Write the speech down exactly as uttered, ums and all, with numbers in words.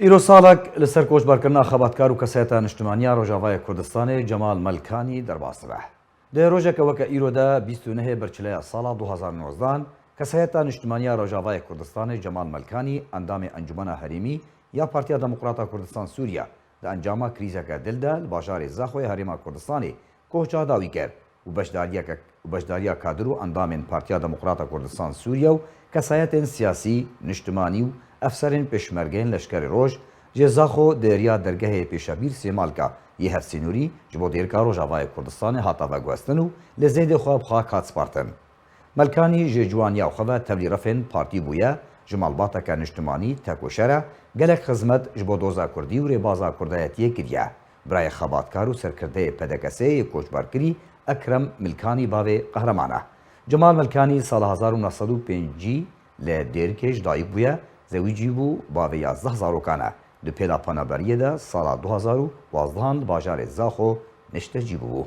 Îro salek li ser koçberkirina xebatkar û kesayeta niştimaniya Rojavayê Kurdistanê Cemal Melkanî derbas dibe. Di rojeke weke îro de bîst û nehê birçileya sala du hazar û nozdehan, kesayeta niştimaniya Rojavayê Kurdistanê Cemal Melkanî, endamê Encûmena Herêmî ya Partiya Demokrata Kurdistan Sûriya, di encama krîzeke dil de li bajarê Zaxoyê Herêma Kurdistanê koça dawî kir û beşdariyeke, û beşdariya kadir û endamên Partiya Demokrata Kurdistan Sûriye û kesayetên siyasî, niştimanî û efserên pêşmergeyên leşkerê roj jê Zaxo di riya dergehê pêşebîr Sêmalka yê hevsînorî ji bo dêrika Rojavayê Kurdistanê hate veguhestin û li zêdê xwe bi xak hat spartin. Melkanî ji ciwaniya xwe ve tevlî refên partî bûye, ji malbateke niştimanî, tekoşer e, gelek xizmet ji bo doza kurdî û rêbaza kurdayetiyê kiriye. Birayê xebatkar û serkirdeyê P D K S'ê yê koçberkirî Ekrem Milkanî bavê qehreman e. Cemal Milkanî sala hezar û neh sed û pêncî li Dêrikê ji dayik bûye, zewîcî bû, bavê yazdeh zarokan e. Di pêla penaberiyê de sala du hazar û duwazdeh li bajarê Zaxo niştecî bûbû.